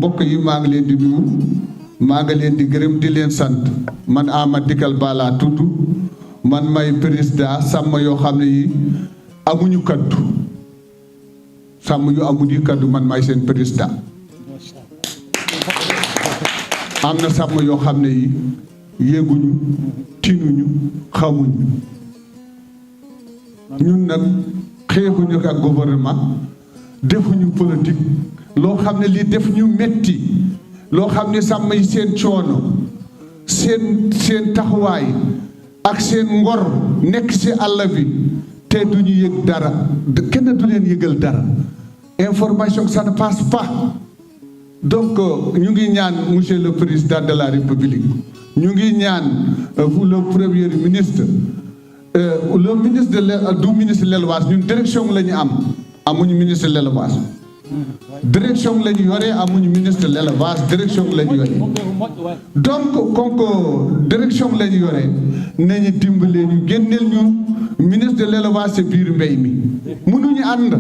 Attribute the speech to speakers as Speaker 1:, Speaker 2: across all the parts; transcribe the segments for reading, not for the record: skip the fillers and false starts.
Speaker 1: mbokk yi maa ngi leen di nuyu maa ngi leen di gërëm di leen sant man Amady Dikal Ba laa tudd man may président sàmm yoo xam ne yi amuñu kaddu sàmm yu amuñu kaddu man may seen président am na sàmm yoo xam ne yi yéeguñu tinuñu xamuñu ñun nag xeexuñu ak gouvernement defuñu politique loo xam ne lii def ñu metti loo xam ne sàmm yi seen coono seen taxawaay ak seen ngor nekk ci àll bi te duñu yëg dara kenn du leen yëgal dara information ça ne passe pas donc ñu ngi ñaan monsieur le président de la république ñu ngi ñaan le premier ministre le ministre du ministre de l'élevage ñun direction la ñu am amuñu ministre de l'élevage direction la ñu yore amuñu ministre de l'élevage direction la ñu yore donc comme direction la ñu yore nañu dimbalee ñu génneel ñu ministre de l'élevage ci biir mbéy mi mënuñu ànd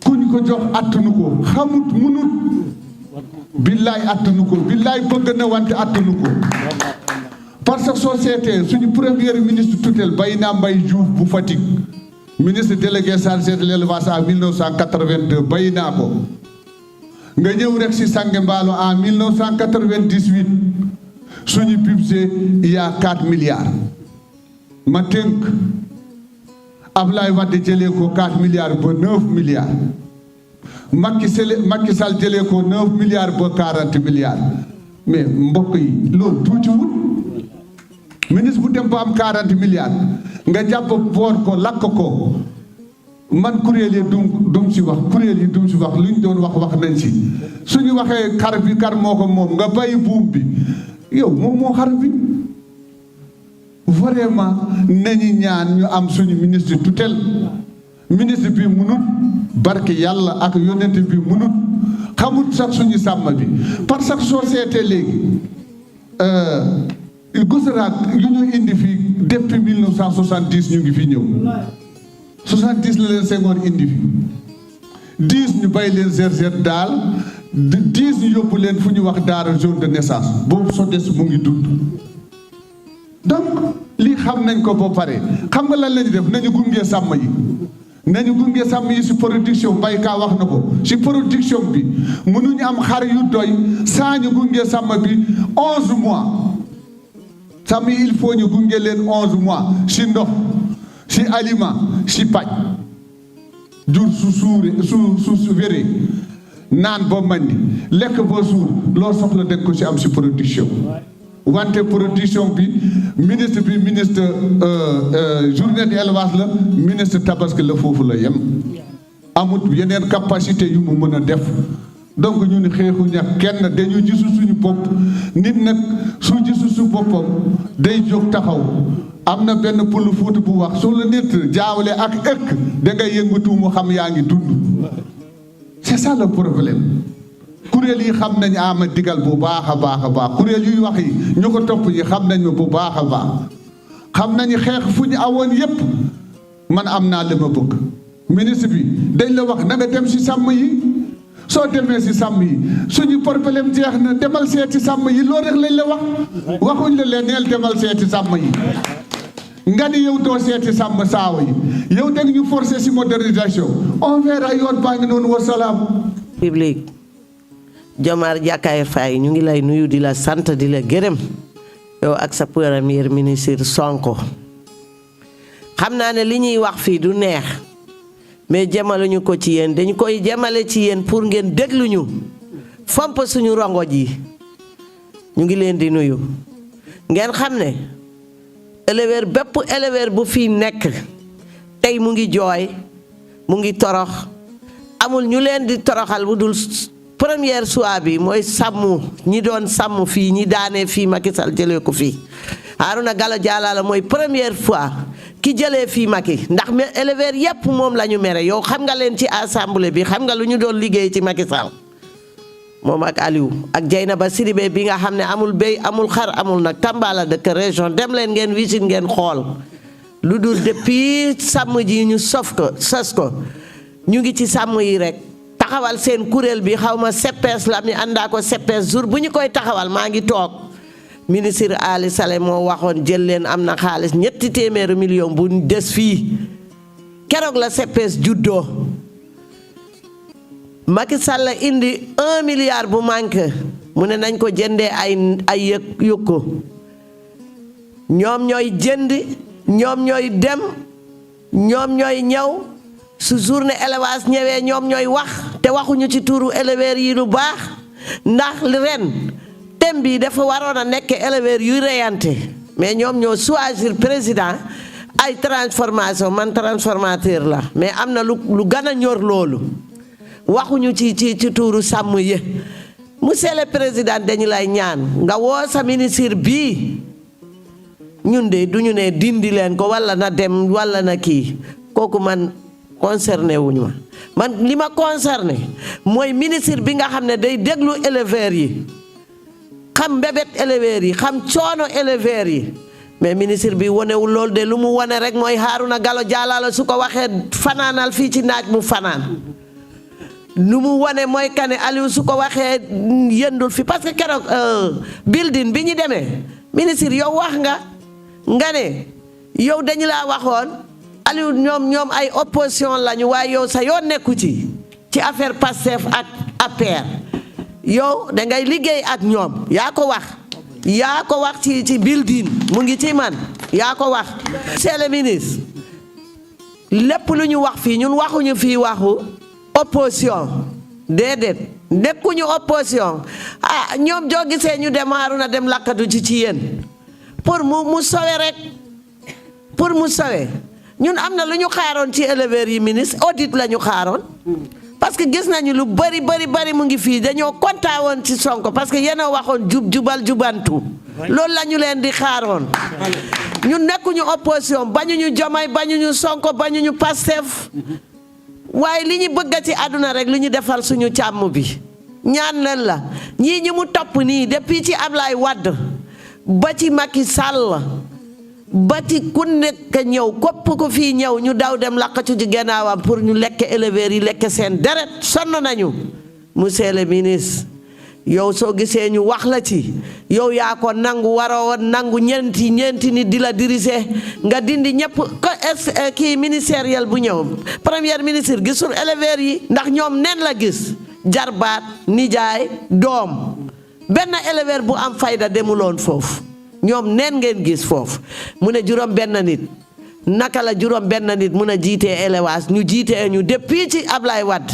Speaker 1: ku ñu ko jox attanu ko xamut mënut billaay attanu ko billaay bëgg na wante attanu ko parce que société suñu premier ministre tutelle Bayna Mbaye Diouf bu Fatick ministre délégué chargé de l'élevage en 1982 bàyyi naa ko nga ñëw rek ci Sange Mballo en 1998 suñu budget il y a 4 milliards ma tënk Ablaye Wade jëlee ko 4 milliards ba 9 milliards Macky Sall jëlee ko 9 milliards ba 40 milliards mais mbokk yi loolu tuutiwul ministre bu dem ba am 40 milliards nga jàpp boor ko lakk ko man kuréel yi dum ci wax kuréel yi dum ci wax lu ñu doon wax nañ ci suñu waxee xar bi kar moo ko moom nga bàyyi buum bi yow moom moo xar bi vraiment nañu ñaan ñu am suñu ministre tutelle ministre bi munut barke yàlla ak yonent bi munut xamut sax suñu sàmm bi parce que société léegi gusaraat yu ñu indi fii depuis 1970 ñu ngi fi ñëw 70 la leen Senghor indi fi 10 ñu bàyyi leen gerger daal 10 ñu yóbbu leen fu ñu wax daara zone de naissance boobu SODES mu ngi dund donc lii xam nañ ko ba pare xam nga lan la ñu def nañu gunge sàmm yi ci production baykat wax na ko ci production bi mënuñu am xar yu doy saa ñu gunge sàmm bi 11 mois sàmm yi il faut ñu gunge leen 11 mois ci ndox ci aliment ci paj jur su wéree naan ba mandi lekk ba suur loo soxla dégg ko ci am ci production wante production bi ministre journée de élevage la ministre tabaski la foofu la yem amut yeneen capacité yu mu mën a def donc ñun xeexu ñak kenn dañu gisu suñu bopp nit nag su gisu su boppam day jóg taxaw am na benn pël Fuuta bu wax soo la nit jaawale ak ëkk da ngay yëngatu mu xam yaa ngi dund c'est ça le problème kuréel yi xam nañ Amady Dikal bu baax a baax kuréel yuy wax yi ñu ko topp yi xam nañ ma bu baax a baax xam nañu xeex fu ñu awoon yépp man am naa li ma bëgg ministre bi dañ la wax na nga dem ci sàmm yi soo demee ci sàmm yi suñu problème jeex na demal seeti sàmm yi loolu rek lañ la wax waxuñ la leen neel demal seeti sàmm yi nga ni yow doo seeti sàmm saawa yi yow dégg ñu forcer ci modernisation on verra yoon baa ngi noonu wasalaam
Speaker 2: public Diomaye Diakhar Faye ñu ngi lay nuyu di la sant di la gërëm yow ak sa premier ministre Sonko xam naa ne li ñuy wax fii du neex mais jëmaluñu ko ci yéen dañu koy jëmale ci yéen pour ngeen dégluñu fomp suñu rongo ji ñu ngi leen di nuyu ngeen xam ne éleveur bépp éleveur bu fii nekk tey mu ngi jooy mu ngi torox amul ñu leen di toroxal bu dul première choix bi mooy sàmm ñi doon sàmm fii ñi daanee fii Macky Sall jëlee ko fii Harouna Gallo Diallo mooy première fois ki jëlee fii Macky ndax mais éleveur yépp moom la ñu mere yow xam nga leen ci assemblée bi xam nga lu ñu doon liggéey ci Macky Sall moom ak Aliou ak Dieynaba Sidibé bi nga xam ne amul béy amul xar amul nag Tamba la dëkk région dem leen ngeen visite ngeen xool lu dul depuis sàmm ji ñu sos ko ñu ngi ci sàmm yi rek taxawal seen kuréel bi xaw ma CPS la mi àndaa ko CPS jour bu ñu koy taxawal maa ngi toog ministre Ali Saleh moo waxoon jël leen am na xaalis 300 millions bu des fii keroog la CPS juddoo Macky Sall indi 1 milliard bu manqué mu ne nañ ko jëndee ay yokko ñoom ñooy jënd ñoom ñooy dem ñoom ñooy ñëw su journée élevage ñëwee ñoom ñooy wax te waxuñu ci tuuru éleveurs yi lu baax ndax ren thème bi dafa waroon a nekk éleveurs yuy reyante mais ñoom ñoo choisir président ay transformation man transformateur la mais am na lu gën a ñor loolu waxuñu ci tuuru sàmm yi monsieur le président dañu lay ñaan nga woo sa ministre bii ñun de duñu ne dindi leen ko walla na dem walla na kii kooku man concerné wuñu ma man li ma concerné mooy ministre bi nga xam ne day déglu éleveurs yi xam mbébét éleveurs yi xam coono éleveurs yi mais ministre bi wonewul loolu de lu mu wone rek mooy Harouna Gallo Diallo su ko waxee fanaanal fii ci naaj mu fanaan lu mu wone mooy kane Aliou su ko waxee yëndul fi parce que keroog building bi ñu demee ministre yow wax nga ne yow dañu laa waxoon Aliou ñoom ay opposition lañu waaye yow sa yoon nekku ci affaire Pastef ak APR yow da ngay liggéey ak ñoom yaa ko wax ci building mu ngi ci man yaa ko wax. monsieur le ministre lépp lu ñu wax fii ñun waxuñu fii waxu opposition déedéet nekkuñu opposition ñoom joo gisee ñu dem Harouna dem lakkatu ci yéen pour mu sowe rek pour mu sowe ñun am na lu ñu xaaroon ci éleveurs yi ministre audit la ñu xaaroon parce que gis nañu lu bari mu ngi fii dañoo kontaan woon ci Sonko parce que yéen a waxoon jubal jubantu loolu la ñu leen di xaaroon ñun nekkuñu opposition bañuñu Diomaye bañuñu Sonko bañuñu Pastef waaye li ñu bëgg ci àdduna rek lu ñu defal suñu càmm bi ñaan leen la ñii ñi mu topp nii depuis ci Ablaye Wade ba ci Macky Sall ba ci ku nekk ñëw kopp ko fii ñëw ñu daw dem laqatu ci gannaawam pour ñu lekk éleveurs yi lekk seen deret sonn nañu monsieur le ministre yow soo gisee ñu wax la ci yow yaa ko nangu waroo nangu ñeenti nit di la diriger nga dindi ñëpp kii ministériel bu ñëw premier ministre gisul éleveurs yi ndax ñoom nen la gis jarbaat nijaay doom benn éleveur bu am fayda demuloon foofu ñoom neen ngeen gis foofu mu ne juróom benn nit naka la juróom benn nit mun a jiitee élevage ñu jiitee ñu depuis ci Ablaye Wade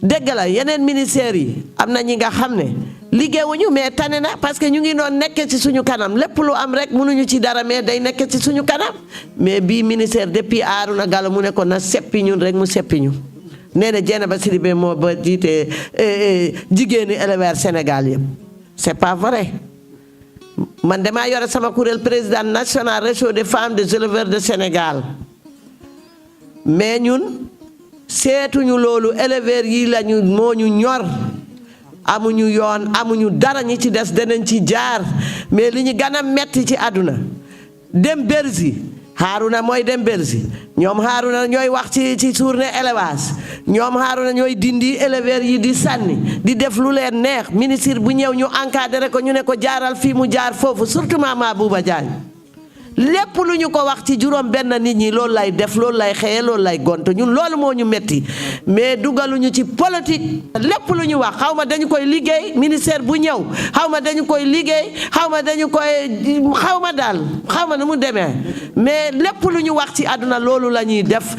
Speaker 2: dégg la yeneen ministères yi am na ñi nga xam ne liggéeyuñu mais tane na parce que ñu ngi doon nekk ci suñu kanam lépp lu am rek mënuñu ci dara mais day nekk ci suñu kanam mais bii ministère depuis Harouna Gallo mu ne ko na seppi ñun rek mu seppi ñu nee na Dieynaba Sidibé moo ba jiitee jigéeni éleveur Sénégal yëpp c'est pas vrai man damaa yore sama kuréel président national réseau des femmes des éleveurs de Sénégal mais ñun seetuñu loolu éleveurs yi lañu moo ñu ñor amuñu yoon amuñu dara ñi ci des danañ ci jaar mais li ñu gën a metti ci àdduna dem Bercy Harouna mooy dem Bercy ñoom Harouna ñooy wax ci journée élevage ñoom Harouna ñooy dindi éleveurs yi di sànni di def lu leen neex ministre bu ñëw ñu encadré ko ñu ne ko jaaral fii mu jaar foofu surtout Mama Bouba Diagne lépp lu ñu ko wax ci juróom benn nit ñi loolu lay def loolu lay xëye loolu lay gont ñun loolu moo ñu metti mais dugaluñu ci politique lépp lu ñu wax xaw ma dañu koy liggéey ministère bu ñëw xaw ma dañu koy liggéey xaw ma dañu koy xaw ma daal xaw ma nu mu demee mais lépp lu ñu wax ci àdduna loolu la ñuy def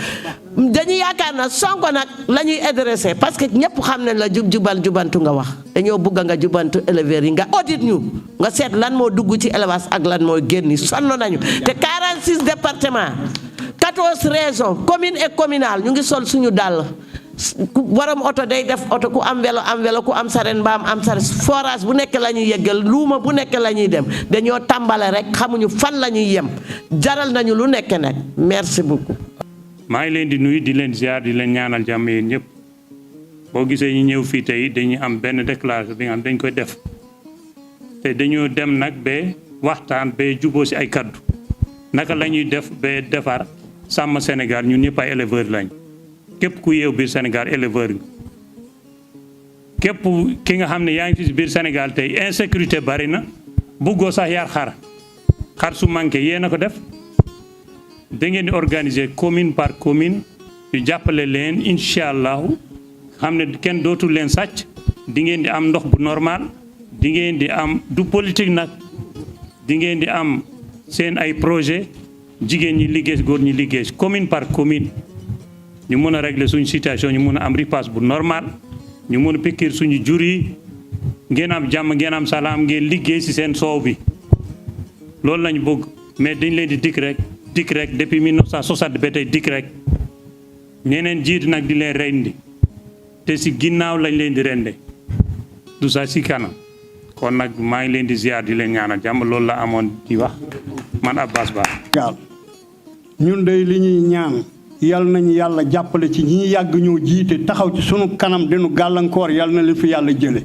Speaker 2: dañu yaakaar na Sonko nag la ñuy adressé parce que ñëpp xam nañ la jubal jubantu nga wax dañoo bëgg nga jubantu éleveurs yi nga audit ñu nga seet lan moo dugg ci élevage ak lan moo génni sonn nañu te 46 départements 14 régions communes et communales ñu ngi sol suñu dàll ku borom oto day def oto ku am vélo ku am saret mbaam am saret forage bu nekk la ñuy yeggal luuma bu nekk la ñuy dem dañoo tàmbale rek xamuñu fan la ñuy yem jaral nañu lu nekk nag merci beaucoup.
Speaker 3: maa ngi leen di nuyu di leen ziar di leen ñaanal jàmm yéen ñëpp boo gisee ñu ñëw fii tey dañuy am benn déclaration bi nga xam dañ koy def te dañoo dem nag ba waxtaan ba juboo si ay kaddu naka la ñuy def ba defar sàmm Sénégal ñun ñëpp ay éleveurs lañ képp ku yeew biir Sénégal éleveur nga képp ki nga xam ne yaa ngi fi biir Sénégal tey insécurité bari na buggoo sax yar xar su manqué yéen a ko def da ngeen di organiser commune par commune yu jàppale leen incha allahu xam ne kenn dootul leen sàcc di ngeen di am ndox bu normal di ngeen di am du politique nag di ngeen di am seen ay projet jigéen ñi liggéey góor ñi liggéey commune par commune ñu mën a régler suñu situation ñu mën a am ripaas bu normal ñu mën a pikiir suñu jur yi ngeen am jàmm ngeen am salaam ngeen liggéey ci seen soow bi loolu lañu bëgg mais dañ leen di dikk rek depuis 1960 ba tey dikk rek ñeneen jiit nag di leen rendi te ci ginnaaw lañ leen di rende du sa ci kanam kon nag maa ngi leen di ziar di leen ñaanal jàmm loolu la amoon di wax man Abbas Ba.
Speaker 4: ñun day li ñuy ñaan yal nañu yàlla jàppale ci ñi yàgg ñoo jiite taxaw ci sunu kanam dinu gàllankoor yal na li fi yàlla jële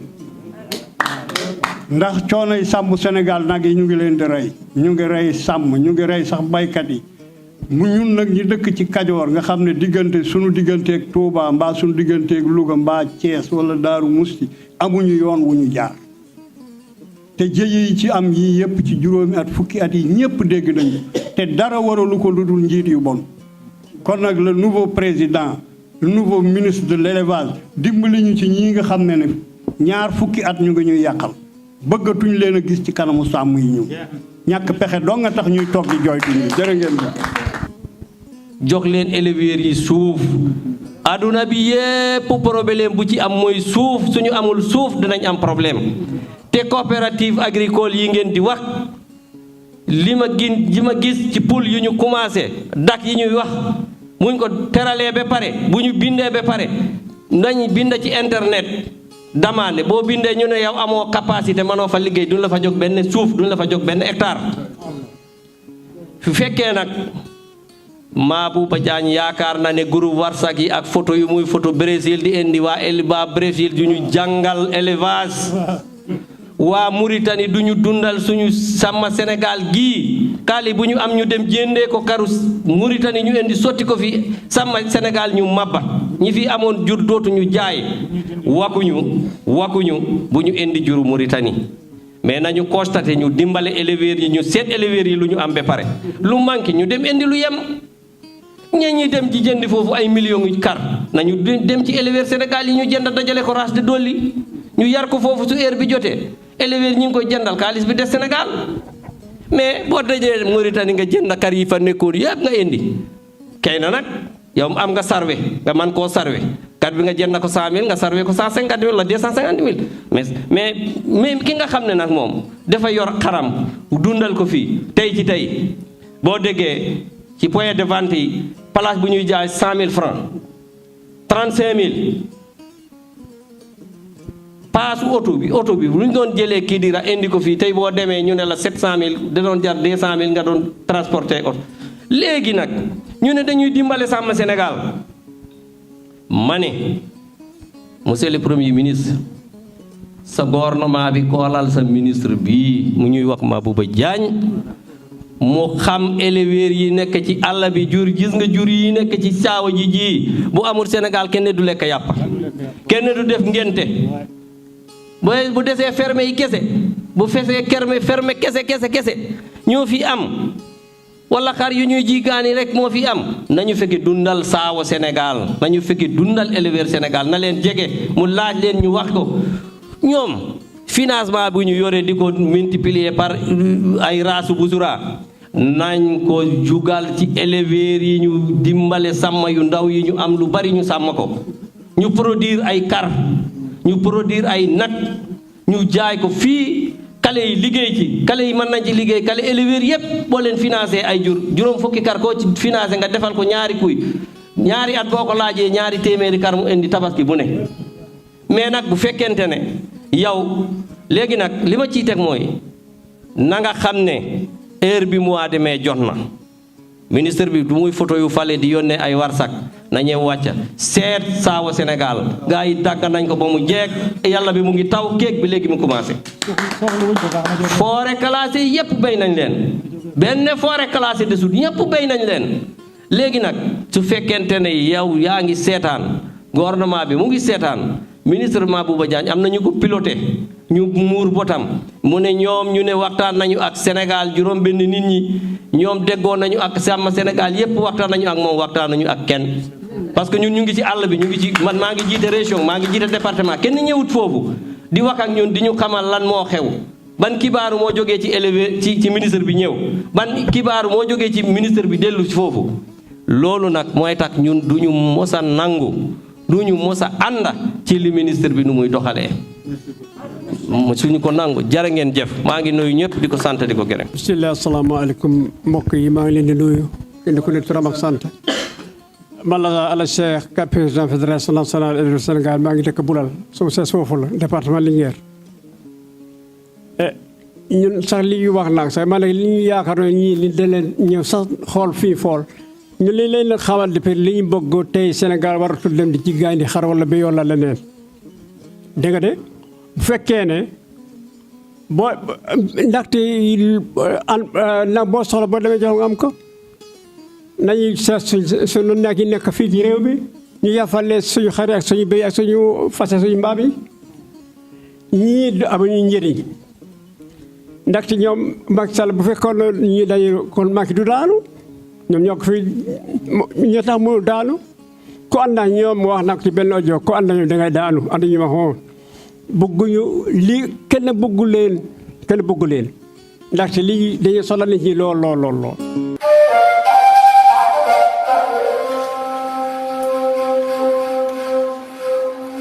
Speaker 4: ndax coono yi sàmm Sénégal nag yi ñu ngi leen di rey ñu ngi rey sàmm ñu ngi rey sax baykat yi mu ñun nag ñi dëkk ci Kajoor nga xam ne diggante sunu digganteeg Touba mbaa sunu digganteeg Louga mbaa Thiès wala Daaru Musti amuñu yoon wu ñu jaar te jëye yi ci am yii yëpp ci juróomi at fukki at yi ñëpp dégg nañu te dara waralu ko lu dul njiit yu bon kon nag le nouveau président le nouveau ministre de l'élevage dimbali ñu ci ñii nga xam ne ñaar fukki at ñu ngi ñuy yàqal bëggatuñ leen a gis ci kanamu sàmm yi ñu ñàkk pexe doo nga tax ñuy toog di jooytuñu jërë ngeen
Speaker 5: jox leen éleveurs yi suuf aduna bi yépp problème bu ci am mooy suuf suñu amul suuf dinañ am problème te coopérative agricole yi ngeen di wax li ma gis ci poul yu ñu commencé dak yi ñuy wax muñ ko teralee ba pare bu ñu bindee ba pare nañ bind ci internet demandé boo bindee ñu ne yow amoo capacité mënoo fa liggéey duñ la fa jóg benn suuf duñ la fa jóg benn hectare su fekkee nag Mabouba Diagne yaakaar na ne groupe WhatsApp yi ak photo yu muy photo Brésil di indi waa Brésil du ñu jàngal élevage waa Mauritanie du ñu dundal suñu sàmm Sénégal gii kaali bu ñu am ñu dem jëndee ko karu Mauritanie ñu indi sotti ko fi sàmm Sénégal ñu mabba ñi fi amoon jur dootuñu jaay wakuñu bu ñu indi juru Mauritanie mais nañu constaté ñu dimbale éleveurs yi ñu seet éleveurs yi lu ñu am ba pare lu manqué ñu dem indi lu yem ñi dem ci jëndi foofu ay millions yu kar nañu dem ci éleveurs Sénégal yi ñu jënd dajale ko race de dolli ñu yar ko foofu su heure bi jotee éleveurs ñi ngi koy jëndal xaalis bi des Sénégal mais boo dajee Mauritanie nga jënd kar yi fa nekkoon yëpp nga indi kay na nag yow am nga sarwe nga man koo sarwe kat bi nga jënd ko 100 000 nga sarwe ko 150 000 wala 250 000 mais ki nga xam ne nag moom dafa yor xaram dundal ko fii tey ci tey boo déggee ci point de vente yi place bu ñuy jaay 100 000 francs 35 000 paasu oto bi lu ñu doon jëlee Kidira indi ko fii tey boo demee ñu ne la 700 000 da doon jar 200 000 nga doon transporter oto léegi nag ñu ne dañuy dimbale sàmm Sénégal ma ne monsieur le premier ministre sa gouvernement bi koolal sa ministre bii mu ñuy wax Mabouba Diagne mu xam éleveurs yi nekk ci àll bi jur gis nga jur yi nekk ci saawa ji bu amul Sénégal kenn du lekk yàpp kenn du def ngénte bu desee ferme yi kese bu fesee ferme kese ñoo fi am wala xar yu ñuy jigaani rek moo fi am nañu fekki dundal saawa Sénégal nañu fekki dundal éleveur Sénégal na leen jege mu laaj leen ñu wax ko ñoom financement bu ñu yore di ko multiplier par ay raasu busura nañ ko jugal ci éleveurs yi ñu dimbale sàmm yu ndaw yi ñu am lu bari ñu sàmm ko ñu produire ay kar ñu produire ay nag ñu jaay ko fii kale yi liggéey ci kale yi mën nañ ci liggéey kale éleveurs yépp boo leen financé ay juróom fukki kar koo ci financé nga defal ko ñaari kuy ñaari at boo ko laajee ñaari téeméeri kar mu indi tabaski bu ne mais nag bu fekkente ne yow léegi nag li ma ciy teg mooy na nga xam ne heure bi mois de mai jot na ministre bi du muy photo yu fale di yónnee ay warsak na ñëw wàcca seet saawa Sénégal gaa yi dàgg nañ ko ba mu jeeg yàlla bi mu ngi taw kéeg bi léegi mu commencé forêt classée yépp béy nañ leen benn forêt classée desut ñépp béy nañ leen léegi nag su fekkente ne yow yaa ngi seetaan gouvernement bi mu ngi seetaan ministre Mabouba Diagne am na ñu ko piloté ñu muur botam mu ne ñoom ñu ne waxtaan nañu ak Sénégal juróom benn nit ñi ñoom déggoo nañu ak sàmm Sénégal yépp waxtaan nañu ak moom waxtaan nañu ak kenn parce que ñun ñu ngi ci àll bi ñu ngi ci man maa ngi jiite région maa ngi jiite département kenn ñëwut foofu di wax ak ñun di ñu xamal lan moo xew ban kibaaru moo jógee ci élevé ci ministre bi ñëw ban kibaaru moo jógee ci ministre bi dellu ci foofu loolu nag mooy tax ñun du ñu mos a nangu du ñu mos a ànd ci li ministre bi nu muy doxalee suñu ko nangu jërë ngeen jëf maa ngi nuyu ñëpp di ko sant di ko gërëm.
Speaker 6: bisimilah asalaamaaleykum mbokk yi maa ngi leen di nuyu kenn ku ne turam ak sant man la Ala Cheikh Ka président fédération nationale du Sénégal maa ngi dëkk Boulal sama sees foofu la département Linguère ñun sax li ñu wax nag sax man li ñu yaakaar ne ñii li da leen ñëw sax xool fii fool ñu li leen xamal depuis li ñu bëgg tey Sénégal waratul dem di ci gaandi xar wala béy wala leneen dégg nga de bu fekkee ne boo ndaxte nag boo soxla boo demee jox nga am ko nañu seet suñu nag yi nekk fii ci réew mi ñu yafale suñu xar ak suñu béy ak suñu fas suñu mbaam yi ñii amuñu njëriñ ndaxte ñoom Macky Sall bu fekkoon ñii dañu kon Macky du daanu ñoom ñoo ko fi ñoo tax mu daanu ku ànd ak ñoom wax nag ci benn audio ku ànd ak ñoom dangay daanu ànd ñu ma xoon bëgguñu lii kenn bëggu leen ndaxte lii dañuy soxla nit ñi lool.